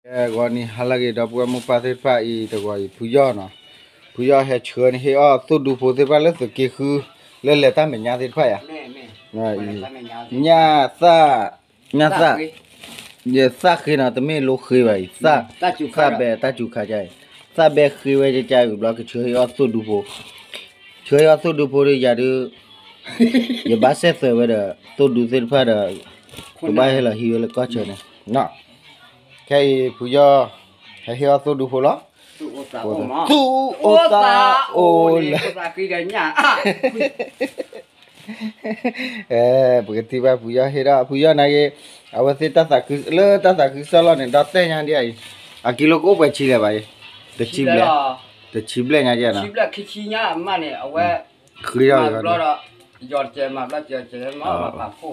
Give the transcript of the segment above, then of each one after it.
ဂီၤနံၤဟါလၢအဂ့ၤ ဒီပုၢ်ဝဲၢ်မိၢ်ပၢ်သ့ၣ်တဖၣ်အံၤ တဂီၤအံၤ ဖုယီၢ်နီၤ, ဖုယီၢ်ဟဲဆှၢန့ၣ် ဟ့ၣ်အီၣ်သိၣ်ဒူဖိသ့ၣ်တဖၣ်လၢသုးက့ဃု လၢလဲၤတၢ်မဲာ်ညါသ့ၣ်တဖၣ်ယါ, ညၣ်သၣ်, ညၣ်သၣ်, ယသၣ်ဃ့နီၤ တမ့ၢ်လိဃ့ဘၣ်အံၤ, သၣ်ဘဲတၢ်စူၤခါအံၤ, သၣ်ဘဲဃ့ဝဲကကါအံၤဘျီ ကဆှၢဟ့ၣ်အီၣ်သိၣ်ဒူဖိ, ဆှၢဟ့ၣ်အီၣ်သိၣ်ဒူဖိဒီးယၤဒုး ယဘၣ်စဲးသွဲးဝဲဒီး သိၣ်ဒူသ့ၣ်တဖၣ်ဒီး ကဘၣ်ဟဲလီၤဟံးဝဲလၢကီၢ်ဆၢန့ၣ်နီၤ, ခဲအံၤဖုယီၢ် ဟဲဟ့ၣ်အီၣ်သိၣ်ဒူဖိလီၤ, သူၣ်အိၣ်သးအိၣ်လၢ ပကထံၣ်ဘၣ်ဖုယီၢ်ဟ့ၣ်ဒီး ဖုယီၢ်နာ်က့ၤ အဝဲသ့ၣ်တၢ်သးခု လၢတၢ်သးခုကစီၣ်လီၢ်န့ၣ် ဒီးတဲညါဒ်အံၤ, အကံလိကအိၣ်ပှဲၤဆံလဲၣ်ဘၣ်အံၤ, တဆံဘျဲၣ်, တဆံဘျဲၣ်ညါကဲနီၤ, ဃုဒီး ဘၣ်နီတမံၤဘၣ်, အအံၤဟံၣ်ဖိဃီဖိ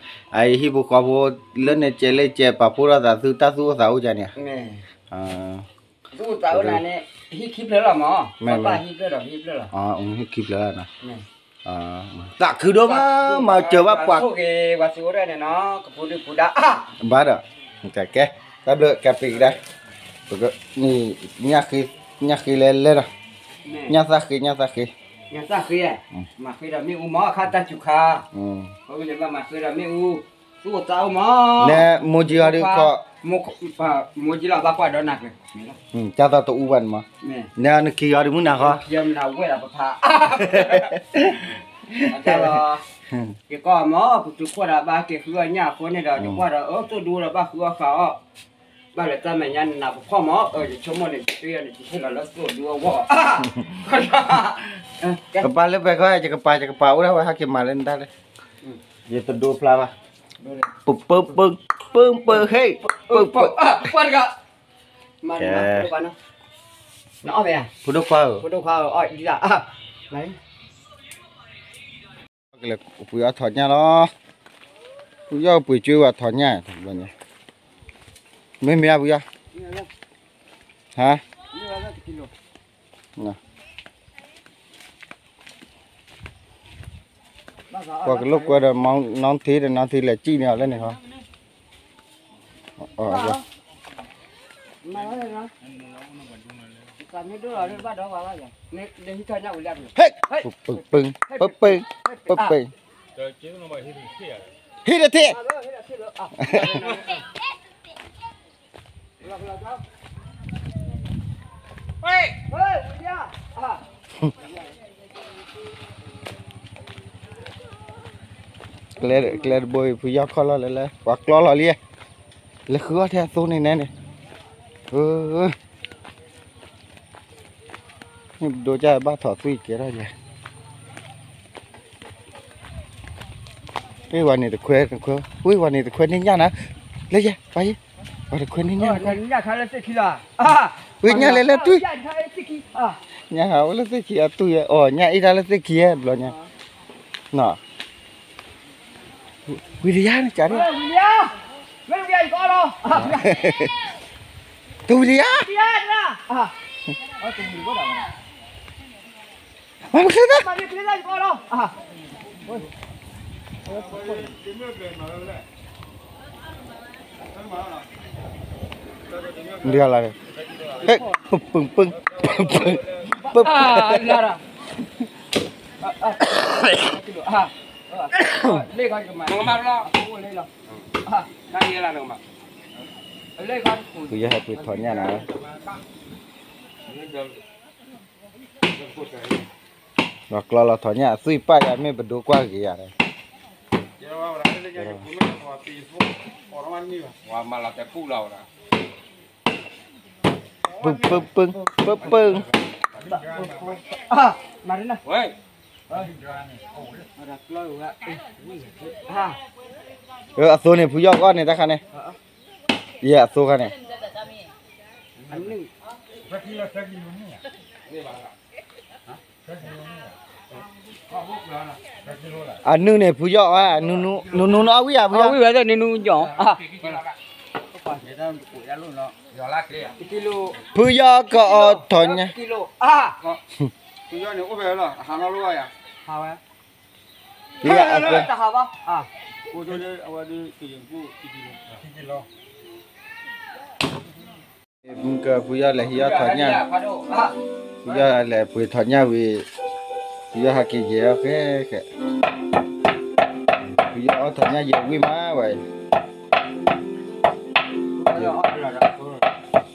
လၢန့ၣ်ကဲးလၢကဲး ပာ်ဖှိၣ်ထီၣ်သးသု တၢ်သူၣ်အိၣ်သးအိၣ်ကန့ၣ်, သူၣ်အိၣ်သးအိၣ်န့ၣ် ဟံၣ်ခံဖျၢၣ်လီၤမး, မ့ၢ်ဘၣ်ဟံၣ်ဖျၢၣ်ဒီးဟံၣ်ဖျၢၣ်လီၤ, ဟံၣ်ခံဖျၢၣ်လီၤနီၤ, သးခုဒိၣ်မး, မၤစၢၤဘၣ်ပှၤ, ဘၣ်ဒီး, ကဲ, တၢ်ဘျုးကပံးကဒါ, ပက, ညၣ်ဃ့လဲၤလဲၤဒီး, ညၣ်သၣ်ဃ့ ညၣ်သၣ်ဃ့, မၤဃ့ဒီးမ့ၣ်အူမး ခါတၢ်စူၤခါ, မၤဃ့ဒီးမ့ၣ်အူ, သူၣ်အိၣ်သးအိၣ်မး, နဲမိၢ်ကံအီၤဒုးခီ, မိၢ်ကံလီၤဘၣ်ကွၢ်ဒီးနၤကျၢၤ, တၢ်သီတအူဘၣ်န့ၣ်မး, နဲနကံအီၤဒုးမုၢ်နၤဃီ, ဝဲဒၣ်ပဖး, ယကွၢ်မး ပတုၤခိၣ်ဒီးဘၣ်က့ၤဃုအီၣ်ညၣ်အဃိန့ၣ်ဒီး ယကွၢ်ဒီး အၢ သိၣ်ဒူဒီးဘၣ်ဃုအီၣ်ဃာ်အီၣ်, ဘၣ်လၢတၢ်မဲာ်ညါနးနးဖှီၣ်ဖှီၣ်မး, ယဆိကမိၣ်န့ၣ် ယတ့အီၤန့ၣ် ယဟ့ၣ်လီၤလၢသိၣ်ဒူအဂီၢ်, ကပၤလၢပှဲၤခီ ယကပၤ ယကပၤအိၣ်ဒၣ်ဝဲ ဟဲက့ၤမၤလၢနတၢ်လၢ, ယတဒိဖျါဘၣ်, ပပပပပဟ့ၣ်, ပပ, ပှၤတဂၤ, ကဲ, ဖုဒိၣ်ခွါဧၢ, ဖုဒိၣ်ခွါဧၢ, ပှ့ၤအီၣ်ထီၣ်ညၣ်လီၤ, ဖုယီၢ်ပှ့ၤကၠွ့ဝဲထီၣ်ညၣ်, မ့ၢ်မ့ၢ်ဧါဖုယီၢ်, ဟါ ပှၤကလိာ်ကွဲဒီး နီၢ်ထံဒီး နီၢ်ထံလဲၤစံၣ်န့ၢ်အီၤလၢန့ၣ်ဟီ, ဟ့ၣ်, ပပပပပ, ဟ့ၣ်တထ့ၣ် ကျဲတဘိအံၤ ဖုယီၢ်ခီၣ်လီၢ်လၢလၢ ပှၤကျီလီၤလံ, လဲၤဃုအီၣ်ထဲအသိန့ၣ်နဲန့ၣ်, မ့ၢ်ပဒိကၢ်ဘၣ်ထီၣ်သွံၣ်ကဲထီၣ်ယဲ, ဝ့ၢ်ဝၤန့ၣ်တခွဲ, ဝ့ၢ်ဝၤန့ၣ်တခွဲန့ၢ်ညၣ်နၤ, လၢယဲ, ပှၤယဲ, ပှၤတခွဲန့ၢ်ညၣ်နၤ, ဝ့ၢ်ညၣ်လဲၤလၢသွံၣ်, ညၣ်ဟးအိၣ်လၢသ့ၣ်ခံအသွံၣ်, အီၤ ညၣ်အ့ၣ်တၢ်လၢသ့ၣ်ခံဘျီညါ, ဝံၤလံယါန့ၣ်ကၢ်, တဝံၤလံယါ, မၤမချ့သၢ, ဒ်လၢ, ပပပပပ, ပယဟဲပှ့ၤထီၣ်ညၣ်နၤ, ဒီးကျီလီၤထီၣ်ညၣ် အသွံၣ်ပာ်ယၤ မ့ၢ်ပဒိကွၢ်ဂ့ၤယၤဒီး, ပပပပပ, ပပပပ, အသိန့ၣ် ဖုယီၢ်ကအီၣ်န့ၣ်တခါန့ၣ်, ယဲအသိခါန့ၣ် အနုၢ်န့ၣ် ဖုယီၢ်, နူနူနအီၣ်ဝံၣ်ဧါ, ဖုယီၢ်, နူနူနအီၣ်ဝံၣ်ဧါ, ဖုယီၢ်ကအီၣ်ထီၣ်ညါ, ဖုယီၢ်န့ၣ်အိၣ်ဖဲလီၤ, ဟးနီၢ်လိၣ်ဧါ, ဟးဝဲ, လၢအ, တဟးဘၣ်, အိၣ်ဒ်အဝဲဒ်, ကယံၤပူၤ, ကယံၤလီၤ ကဖုယီၢ်လဲၤဟံးအီၣ်ထီၣ်ညၣ်, ဖုယီၢ်လဲၤပှ့ၤထီၣ်ညၣ်ဝံၤ, ဖုယီၢ်ဟဲက့ၤယဲၢ်အီၣ်ခဲခဲ, ဖုယီၢ်အီၣ်ထီၣ်ညၣ်ယဲၢ်ဝံၤမးဝဲ,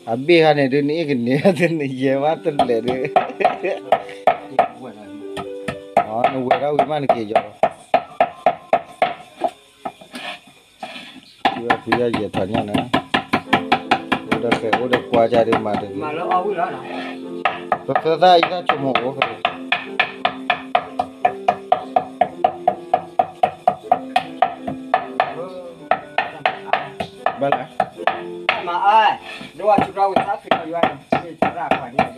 အဘ့ၣ်ဟါန့ၣ်ဒုး နအ့ၣ်ကန့ၢ် နယဲၢ်ဝဲတလဲၤဒုး, နဝဲၢ်ထီၣ်ဝံၤမးနက့ၤယီၢ် ဖုယီၢ်ယဲၢ်ထီၣ်ညၣ်န့ၣ်, အိၣ်ဒီးဃဲၤအိၣ်ဒီးကွၢ်ကဒီးမၤတဂ့ၤ, ပသၢသၣ်အံၤသၣ်ဆိကမိၣ်အိၣ်ဖဲ ဘၣ်လဲၣ်, မၤအါ, ဒ်ဝဲဆူၣ်ထီၣ်ဝဲသးဖံးထီၣ်ယွၤန့ၣ် မ့ၢ်သရၣ်ပှၤန့ၣ်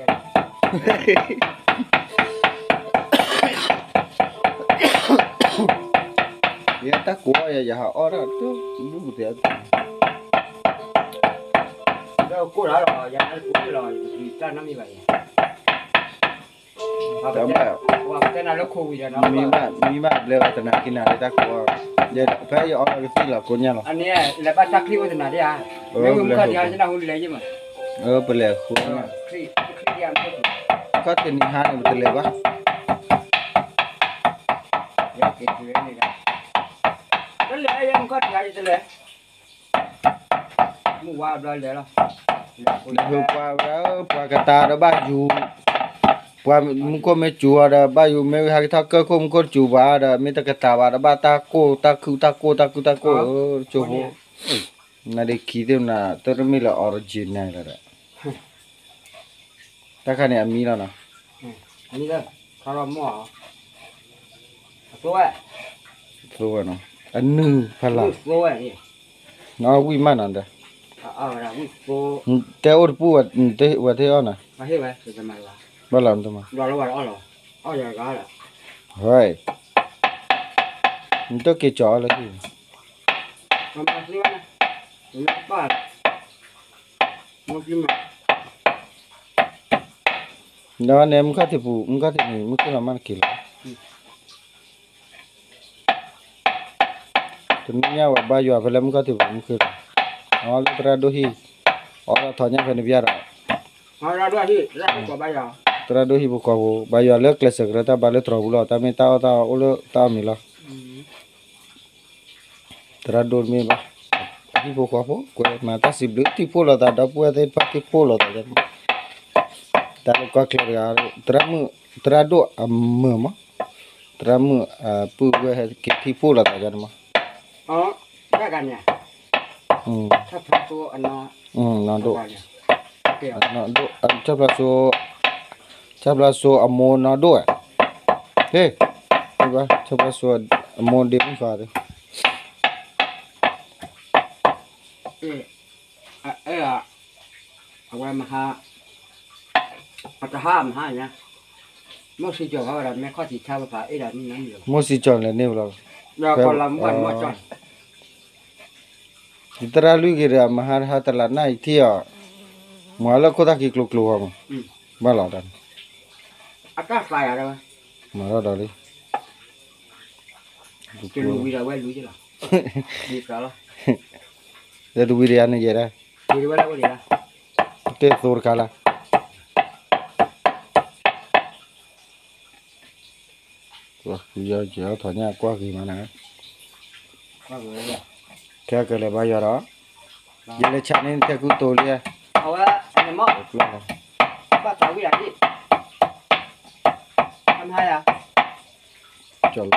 ယတၢ်ကိးအီၣ်ယၤ ယဟးအီၣ်ဒၣ်တဘူၣ်တဲ, ဒီးကိးလီၤ ယၤတကိးလီၤ ယတပျံၤတၢ်နီတမံၤဘၣ်ယၤ, တဘၣ်, မံဘၣ် မံဘၣ်ဘျဲဝဲတနၤက့ၤနၤလၢတၢ်ကိးအီၣ်, ဖဲယအီၣ်လီၤကသံၣ်လီၤကိညၣ်လီၤ, မ့ၢ်ဝံၤမုၢ်ခီၣ်ထံးဟါန့ၣ် နၢ်ဟူလဲၤယမး, ပလဲၤဃိ, ခီၣ်ထံးနံၤဟါန့ၣ် ပတလဲၤဘၣ် တလဲၤ မုၢ်ဝါဘျီလဲၤလီၤ, နဟၢပှၤဝဲ ပှၤကတာ်ဒီးဘၣ်ယူၤ, ပှၤမူခိၣ်မ့ၢ်စူၤအီၤဒီး ဘၣ်ယူၤမ့ၢ်ဟဲက့ၤထီၣ်ကၢၢ်ခိၣ်မူခိၣ်စူၤဘၣ်ဒီး မ့ၢ်တကတာ်ဘၣ်ဒီး ဘၣ်တၢ်ကိၢ်တၢ်ခုၣ် တၢ်ကိၢ်တၢ်ခုၣ်တၢ်ကိၢ်, ကၠိဖိ, နဒ့ခံသ့ၣ်မနၤ တရမ့ၢ်လၢ original လီၤဒီး တၢ်ခါန့ၣ်အမံလီၤနီၤ, သိဝဲနီၤ, အနုၢ်ဖးလၢ်, နဝံၣ်မးနီၤဒီး, တဲအိၣ်တပူၤဝဲ, ဝဲတဟ့ၣ်အီၣ်နၤ, ဘၣ်လီၤနတမၤ, နတက့ၤကၠီလၢဟံၣ်, ဒီးန့ၣ် မုၢ်ခီၣ်ထံးပူၤ မုၢ်ခီၣ်ထံးန့ၣ် မုၢ်က့ၤလီၤမးနက့ၤလီၤ, တနံၤညါဝဲဘါယွၤဖဲလၢမုၢ်ခီၣ်ထံးပူၤမုၢ်က့ၤလီၤ, အလၢသရၣ်ဒိၣ်ဟံၣ်, အီၣ်ဒီးထီၣ်ညၣ်ဖဲန့ၣ်ပျၢ်ဒီး, သရၣ်ဒိၣ်ဟံၣ်ဖိဃီဖိ ဘါယွၤလၢကျဲးစၢးကရၢတၢ်ဘါလၢတြီၤပူၤလီၤ, တၢ်မ့ၢ်တၢ်အီၣ်တၢ်အီအိၣ်လၢတၢ်အီၣ်မံၤလီၤ သရၣ်ဒိၣ်တမ့ၢ်ဘၣ်, ဟံၣ်ဖိဃီဖိ ကွဲမၤတၢ်စံးဘျုး ထံၣ်ဖှိၣ်လိာ်သး ဒီပုၢ်ဝဲၢ်သ့ၣ်တဖၣ်ထံၣ်ဖှိၣ်လိာ်သး, တၢ်လၢကီၢ်ချၢတဂၤ, သရၣ်မုၣ်အမုာ်မး, သရၣ်မုၣ်အပုၢ်ဝဲၢ်ဟဲက့ၤထံၣ်ဖှိၣ်လိာ်သးန့ၣ်မး, တၢ်ဂၤန့ၣ်, နီၢ်ဒိၣ်, နီၢ်ဒိၣ်, ဆၣ်ဖျါစိ, ဆၣ်ဖျါစိအမိၢ်နီၢ်ဒိၣ်ဧါ, ဟ့ၣ်, ဆၣ်ဖျါစိအမိၢ်ဒ့မုၣ်ဃီ, အဝဲမဟါ, အတဟါမဟါညါ, မိၢ်စံကၠီၤဝဲဒီး မ့ၢ်ခီၣ်ထံးဆါဝဲဖးအ့ၣ်ဒီးနံၣ်နံၣ်လီၤ, မိၢ်စံကၠီၤလဲၤန့ၢ်ဝဲလီၤ, ယသရၣ်လွံၢ်ဂ့ၤဒီး မဟါတဟါတလးနၢ်အံၤထံၣ်အီၤ, မၤလၢခိၣ်သၣ်ခံကျိၤကျိၤဃီမး, ဘၣ်လီၤတၢ်န့ၣ်, မၤထီၣ်ဒီးလံ, ဒီးတဝံၤတယါန့ၣ်ယဲဒၣ်, တသိတခါလၢ ယထီၣ်ညၣ်ကွၢ်ဂ့ၤမးနၤ, ခဲကလဲၤဘါယွၤဒီး, ယလဲၤဆါန့ၣ်ထဲကူတိၤလံ, အဝဲ, ဘၣ်သးဝံၣ်လီၤ, ကၠီၤလီၤ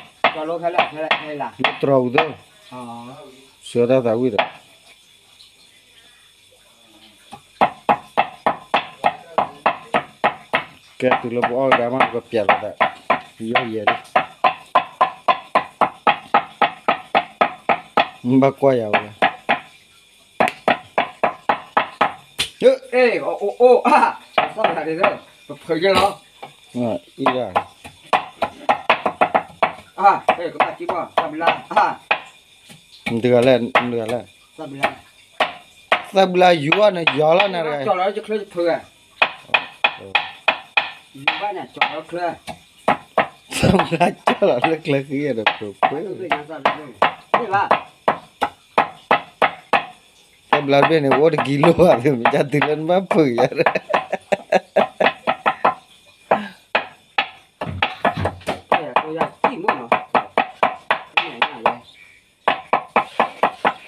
ဘၣ်သးဝံၣ်, လၢတြီၤပူၤသၢ, ဆှၢတၢ်သးဝံၣ်ဒီး ကဲတုၤလၢပအီၣ်ကဒါမး ပကပျးလိာ်သး, ယီၢ်ယဲၢ်လံ, ဘၣ်ကွၢ်ယၤဝဲ, အိၣ်, ပဖုးက့ၤလီၤ, အံၤဒၣ်, ကဘၣ်ကံကွၢ်, မတဂၤလဲၣ်, မတဂၤလဲၣ်, သၣ်ဘျါယူၤန့ၣ် ယီၤလီၤနၤတဂၤ, ကၠီၤလီၤလၢချၢတဖု, ယူၤဘၣ်န့ၣ် ကၠီၤလီၤချၢ, သၣ်ဘျါကၠီၤလီၤလၢချၢဃံဒီး ပှဲၤ, မ့ၢ်ဘၣ် ဘျါဘ့ၣ်န့ၣ် အိၣ်တကံလိၣ်ဘၣ် မ့ၢ်ကတုၤလၢနဘၣ်ဖုးယၤ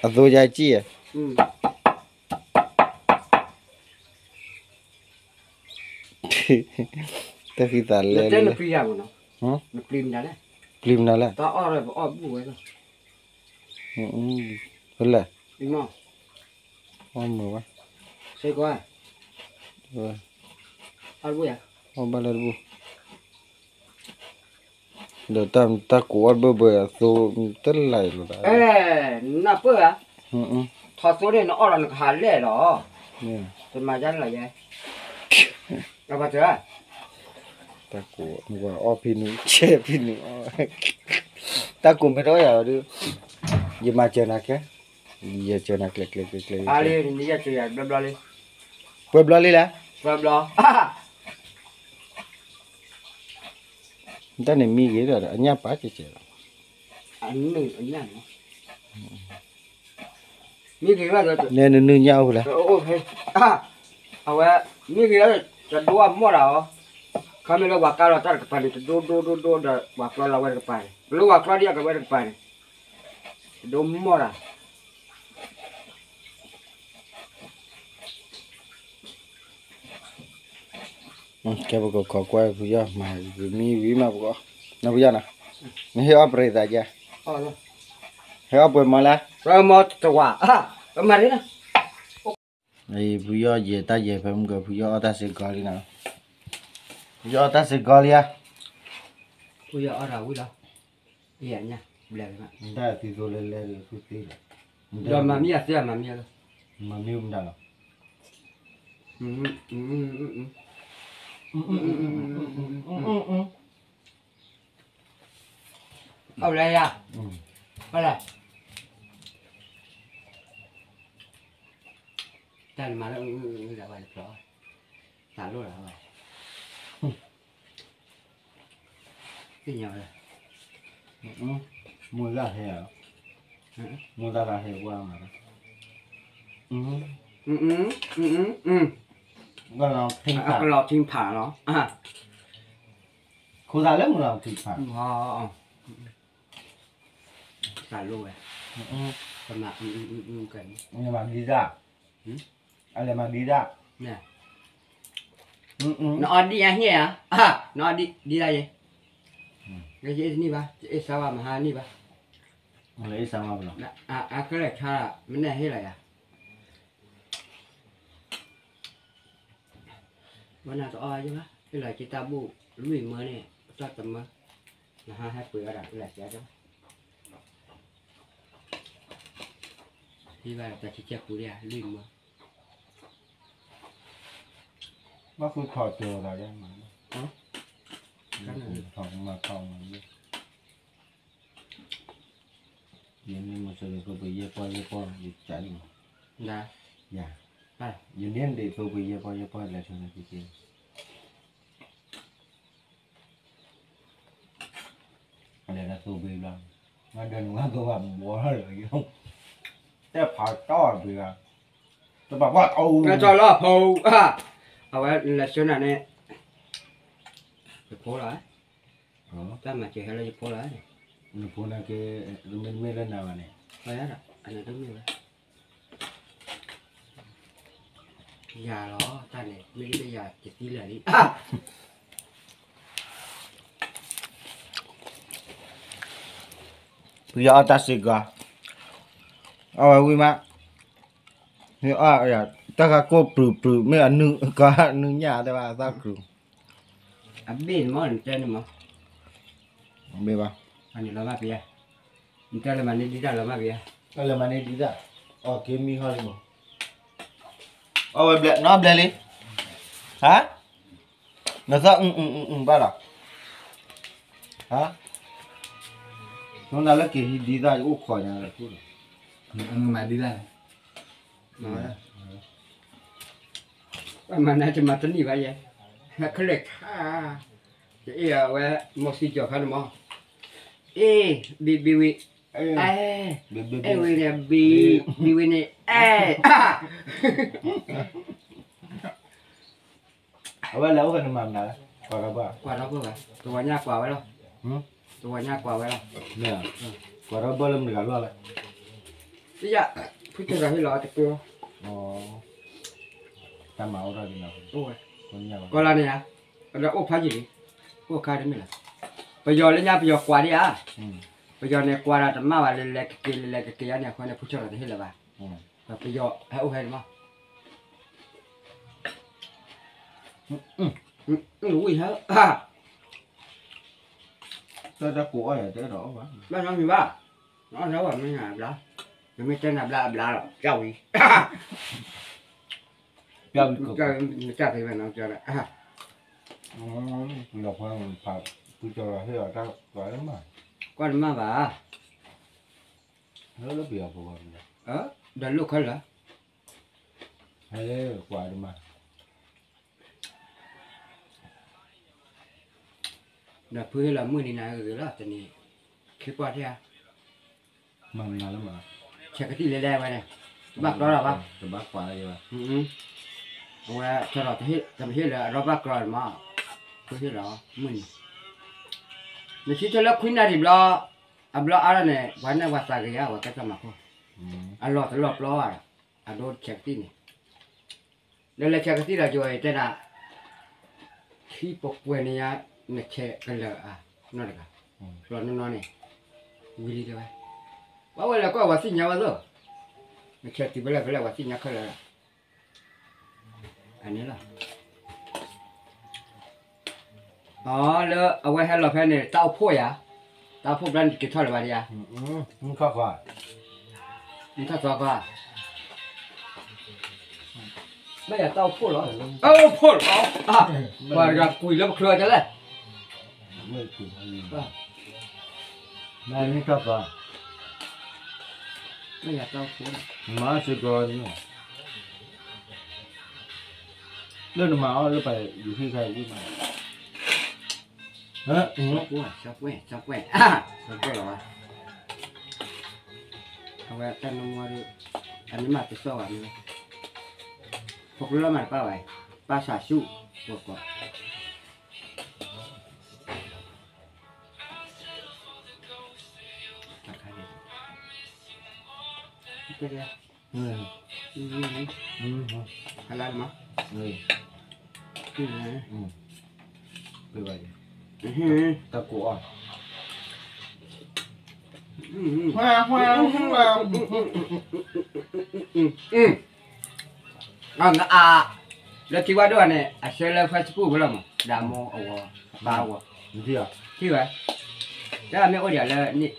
အသိယါကံၣ်ဧါ တၢ်ဃံသးလဲၣ်, ပျံၤမနုၤလဲၣ်, ဖဲလဲၣ်, အီၣ်မုာ်ဝဲ, အီၣ်ဘၣ်လၢတဘူၣ်, ဒီးတၢ်ကူးအီၣ်တဘၢဘၢအသိ တလၢ်လီၤ, နၢ်ပၢၢ်ဧါ, ထီသိန့ၣ် နအီၣ်လီၤနကဟးလဲၣ်လီၤ, တမၤဒ်လီၤယဲ, တၢ်ကူး, အီၣ်ဖံနုာ် ဆဲးဖံနုာ်, တၢ်ကူးမ့ၢ်တအီၣ်ယၤဒီး ယမၤစၢၤနၤကဲ, ယစၢၤနၤကျဲကျဲကျဲကျဲ, ပှဲၤဘျီလံလဲၣ်, တၢ်န့ၣ်မံဂ့ၤဒီး အညၣ်ပာ်ကဲကဲလီၤ, မံဂ့ၤဘၣ်ဒီး နဲနနုာ်ညၣ်အိၣ်ဖဲလဲၣ်, အဝဲ မံဂ့ၤဒီး တဒိအမီၢ်တၢ်အီၤ, ခီမ့ၢ်လၢပှၤကါလီၤတၢ်တကပၤန့ၣ် တဒိဒိဒိဒိဒီး ပှၤကျီလီၤဝဲတကပၤန့ၣ် ပလၢပှၤကျီဒ်အကဝဲတကပၤန့ၣ် တဒိမီၢ်တၢ် ကဲပကခိးကွၢ်ဖုယီၢ်မၤ မံဝံၤမးပကီၢ်, နဖုယီၢ်နီၤ, နဟ့ၣ်အီၣ်ပရံသးကဲ, ဟ့ၣ်အီၣ်ပှဲၤမီၤလဲၣ်, ပမၤတဝၤ, ပမၤရ့နီၤ, ဖုယီၢ်ယဲၤတၢ်ယဲၤဖဲမုၢ်က ဖုယီၢ်အီၣ်တၢ်စ့ၢ်ကီးလံနီၤ, ဖုယီၢ်အီၣ်တၢ်စ့ၢ်ကီးလံဧါ, ဖုယီၢ်အီၣ်တၢ်ဝံၤလီၤ, အညၣ်, ဘျဲၣ်, တၢ်သံသိလၢလဲၤသ့လီၤ, ဒီးမၤမံအသ့မၤမံ, မၤမံမတၤလီၤ အဝဲယၤ, တၢ်န့ၣ်မၤလၢ သးလိၣ်လီၤ, သ့ၣ်ညါဝဲ, မိၢ်လၢဟဲ, မိၢ်လၢဟဲကွၢ်မး, ကလီၤထံဖးလီၤ, ခိၣ်သးလၢမုၢ်လီၤထံဖး, သးလိၣ်ဝဲ, မၤဒံဒၣ်, အလဲၤမၤဒံဒၣ်, နအီၣ်ဒံအဟ့ၣ်ဧါ, နအီၣ်ဒံဒံဒၣ်ယဲ, ယအ့ၣ်တန့ၢ်ဘၣ်, ယအ့ၣ်စါဝါမဟါန့ၢ်ဘၣ်, အခဲလၢာ်ဆါ, မ့ၢ်နဟ့ၣ်လီၤယၤ ဝဲနၤတအီၣ်ယဘၣ်, ဟ့ၣ်လီၤက့ၤတၢ်ဘူၣ်လွံၢ်မၢန့ၣ် ပတီၢ်တမၢ, နဟါဟဲပှ့ၤအီၣ်ဒၣ်လၢကဲ, ဟံးဘၣ်တၢ်ဆံဆဲပူၤဒ်လွံၢ်မၢ, ဘၣ်ဃုထီၣ်ကၠိၤသးဒ်မး, ထီၣ်မၤထီၣ်မၤ, ယန့ၢ်မ့ၢ်သိးသိးပယဲၢ်ပီၢ်ယဲၢ်ပီၢ် ယကးလံ, ယန့ၢ်ဒ်သိးပယဲၢ်ပီၢ်ယဲၢ်ပီၢ်လဲၤထီၣ်န့ၣ်က့ၤက့ၤ, လဲၤဒ်သိးပယဲၢ်ဘျီ, မၤဒၢနုာ်ဝဲသိးဘၣ်ဘီထီၣ်လၢ, တဲဖးတီၢ်ဘၣ်, တဘၣ်ဘၣ်အူ, လီၤဖိ, အဝဲလဲၤဆှၢနၤန့ၣ်, ယဖိလီၤ, တၢ်မၤစၢၤဟဲလၢယဖိလီၤ, နဖိန့ၣ်က့, မ့တမ့ၢ်လၢနၤဘၣ်န့ၣ်, အန့ၣ်တမ့ၢ်ဝဲ ယၤလီၤ, တၢ်န့ၣ် မ့ၢ်လၢယၤတသံလၢာ်လံ, ဖုယီၢ်အီၣ်တၢ်စ့ၢ်ကီး, အီၣ်ဝဲဝံၤမး, တၢ်ဂၤကိၢ်ပြုၤပြုၤ မ့ၢ်အနုာ်ကီးနုာ်ညၣ်တဲဘၣ်အသၣ်ကရူၤ, အဘ့ၣ်န့ၣ်မ့ၢ်နတဲန့ၣ်မ့ၢ်, ဘ့ၣ်ဘၣ်, အန့ၣ်လီၤမၢ်ပယါ, နတဲလၢမၤန့ၢ်ဒံးတၢ်လီၤမၢ်ပယါ, တၢ်လၢမၤန့ၢ်ဒံးတၢ်, အီၣ်က့ၤမံဟီလံမး, အီၣ်ဝဲဘျဲၣ် နီဘျဲၣ်လံ, ဟါ, နသီၣ်အုၣ်အုၣ်အုၣ်အုၣ်ဘၣ်လီၤ, ဟါ, နလၢက့ၤဟံးဒံးတၢ် ယအိၣ်ခိးညါလၢာ်, မၤဒံးတၢ်, မၤနၤတမၤတနံၣ်ဘၣ်ယဲ, ခဲလၢာ်ခါ, ယအ့ၣ်အဝဲ မိၢ်သံကၠီၤခါန့ၣ်မး, အ့ၣ်, ဘံဘံဝံၤ, အဲ အဲဝံၤန့ၣ် ဘံ ဘံဝံၤန့ၣ် အဲ အဝဲလဲၤအိၣ်ဖဲန့ၣ်မၤမနုၤလဲၣ်, ကွၢ်ထီၣ်ဘၣ်, ကွၢ်ထီၣ်ဘၣ်, တဝီညါကွၢ်ဝဲလီၤ, တဝီညါကွၢ်ဝဲလီၤ, မ့ၢ်, ကွၢ်ထီၣ်ဘၣ်လၢမတၤတဂၤလီၤလဲၣ်, ယ ဖုကၢၤဒီးဟ့ၣ်လီၤတက့ၢ်, တၢ်မၤအိၣ်ထီၣ်ဒ်န့ၣ်, ကီၢ်လၢန့ၣ်ဧါ, ဒီးအိၣ်ဖးယံာ်လံ, အိၣ်ခါတမ့ၢ်လၢၤ, ပယီၤလၢညါပယီၤကွၢ်ဒံးဧါ, ပယီၤန့ၣ်ကွၢ်ဒီးတမၣ်ဘၣ် လဲၤလဲၤကက့ၤ လဲၤလဲၤကက့ၤယါန့ၣ် အဃိန့ၣ် ဖုကၢၤဒီးတဟ့ၣ်လၢၤဘၣ်, ပယီၤဟဲအိၣ်ဖဲန့ၣ်မး ဝံၣ်ဟဲ, တၢ်တၢ်ကိးအီၣ်ယၤတအဲၣ်ဒိးအီၣ်ဘၣ်, ဘၣ်နီတမံၤဘၣ်, နအီၣ်တၢ်ဝဲမ့ၢ်နဘျါ, နမ့ၢ်တဲနဘျါအဘျါလီၤ, ကၢ်ဝံၤ, ကၢ်ဝံၤ, ကၢ်ဖဲဝဲနီၤ, ကၢ်ဝဲ, ပယီၤဖဲဖး, ပယီၤဟ့ၣ်အီၤတၢ်ကွၢ်လၢမး, ကွၢ်တမၣ်ဘၣ်, လၢပယီၤဖိ, ဒီးလိၣ်ခဲလၢာ်, ဟဲကွၢ်တမၣ် ဒီးဖုဟ့ၣ်လီၤမုၢ်နံၤနၤဂ့ၤဂ့ၤလီၤ တနံၤ, ခံပီၢ်ထဲဧါ, မၤမနုၤလၢမၤ, ဆဲးကသံၣ်လဲၤလဲၤဝဲန့ၣ်, တဘၣ်ကျီလီၤဘၣ်, တဘၣ်ကွၢ်လၢယဘၣ်, အဝဲ, တဟ့ၣ်လၢအရီၣ်ဘၣ်ကျီန့ၣ်မး, ဖုဟ့ၣ်လီၤမုၢ်နံၤ, နဆံထၢၣ်လၢခွံနၣ်ရံၣ်ဘျီ, အဘျီအါထီၣ်န့ၣ် ပှၤနဲၣ်ပှၤသးဂ့ၤဧါ ပှၤကဲတၢ်မၤခိၣ်, အလီၢ်တလီၢ်ပျီဧါ, အဒိဆဲးကသံၣ်န့ၣ် လၢလဲၤဆဲးကသံၣ်ဒီးကဝဲၤတဲနၤ, ထံပပှဲၤန့ၣ်ယါ, နဆဲးကလၢာ်ဧါ, နီတဂၤ, ကျီနီၢ်နီၢ်န့ၣ်, ဝံၤလံတဲဝဲ, ပှၤဝဲလဲၤကွၢ်ပှၤသ့ၣ်ညါဝဲသိး, နဆဲးတုၤဖဲလဲၣ်ဖဲလဲၣ်ပှၤသ့ၣ်ညါခဲလၢာ်, အန့ၣ်လီၤ အလၢအဝဲဟဲလီၤဖဲန့ၣ် တၢ်အိၣ်ဖှိၣ်ယၤ, တၢ်အိၣ်ဖှိၣ်ဘျီန့ၣ်က့ၤထီၣ်လၢၤဘၣ်ဒံးဧါ, မ့ၢ်ထီၣ်သီခီ, မ့ၢ်ယၤတၢ်အိၣ်ဖှိၣ်လီၤ, အိၣ်ဖှိၣ်လီၤ, ပှၤတဂၤကွံာ်လၢပချၢကလဲၣ်, မ့ၢ်ထီၣ်သီ, မ့ၢ်ယၤတၢ်အိၣ်ဖှိၣ်, မၤစ့ၢ်ကီး, လၢနမၤအီၣ်လၢပှၤယူၤဟံၣ်ခါအံၤမး, ဟဲ, စီၤပှဲၢ်, စီၤပှဲၢ်, စီၤပှဲၢ်လီၤ, အဝဲတၢ်နမီဒီး, အန့ၣ်မးတစီၣ်ဘၣ်န့ၣ်, ဖိကျိလီၤမးတပၢ်ဘၣ်, ပၢ်စၢ်ဆူၣ်, ပှၤကိး ဟဲလၢမး, တၢ်ကိးအီၣ်, အါ, လၢထံဝါဒိၣ်န့ၣ် အဆှၢလၢ Facebook ဝဲလီၤမး ဒၣ်မိၢ်အဂီၤ, အပၢ်အဂီၤ, ထံၣ်ဝဲ, တၢ်မ့ၢ်အိၣ်ဒံးလၢန့ၣ်,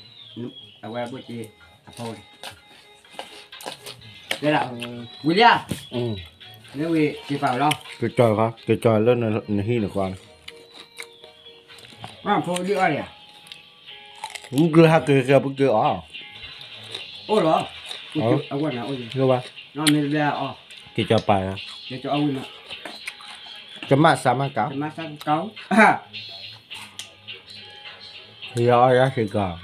အဝဲဘိၣ်က့အဖီဝဲန့ၣ်, ဝံၤလံဧါ, မ့ၢ်ဝံၤက့ၤပာ်ဝဲလီၤ, ကကၠီၤလၢနဟံၣ်န့ၣ်ကွၢ်န့ၣ်, ဖိဒုၣ်အီၣ်ဒံးဧါ မုၢ်ကျိၤဟးက့ၤက့ၤ ပက့ၤအီၣ်, အိၣ်လီၤ, အဝဲန့ၣ်အိၣ်, မ့ၢ်တဘျီအီၣ်, က့ၤကၠီၤပာ်, ကမၣ်စးမးကး, ယအီၣ်ယၤစ့ၢ်ကီး, အီၣ်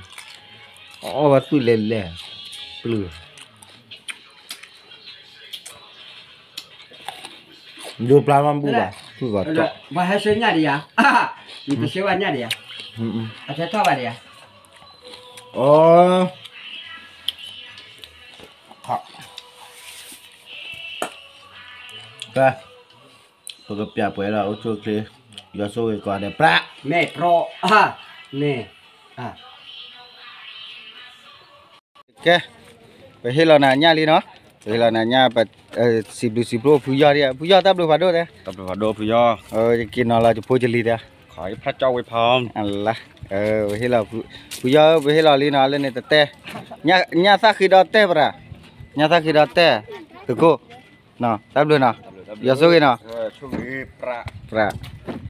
ဝဲသွံၣ်လဲၤလဲၤ, ပျုၢ် ဒိပျၢ်မးဘူၣ်ဘၣ်, ပှၤဟဲဆှၢညၣ်ဒံးယၤ, နတဆှၢဘၣ်ညၣ်ဒံးယၤ, အဆၢထီၣ်ဘၣ်ဒံးယၤ, အိ, ပကပျၢ်ပှဲၤလီၤ အိၣ်ဆူၣ်အိၣ်ချ့, ယွၤဆိၣ်ဂ့ၤကိးဂၤဒဲး ပြး, မဲာ်တြီ, မ့ၢ်, ကဲ, ပဟ့ၣ်လီၤနၤညၣ်လံနီၤ, ပဟ့ၣ်လီၤနၤညၣ်, စံးဘျုးစံးဖှိၣ်ဖုယီၢ်ဒံး, ဖုယီၢ်တၢ်ဘျုးဖးဒိၣ်တဲ, ယက့ၤနီၤလီၤယဖိယလံၤတဲ, လၢ, ပဟ့ၣ်လီၤ, ဖုယီၢ်ဧၢ ပဟ့ၣ်လီၤလံနီၤ လၢန့ၣ်တတဲ, ညၣ်သၣ်ဃံဒီးတဲပရၤ, ညၣ်သၣ်ဃံဒီးတဲ, သုးခိၣ်, တၢ်ဘျုးနီၤ, ယွၤဆိၣ်ဂ့ၤနီၤ, ပြး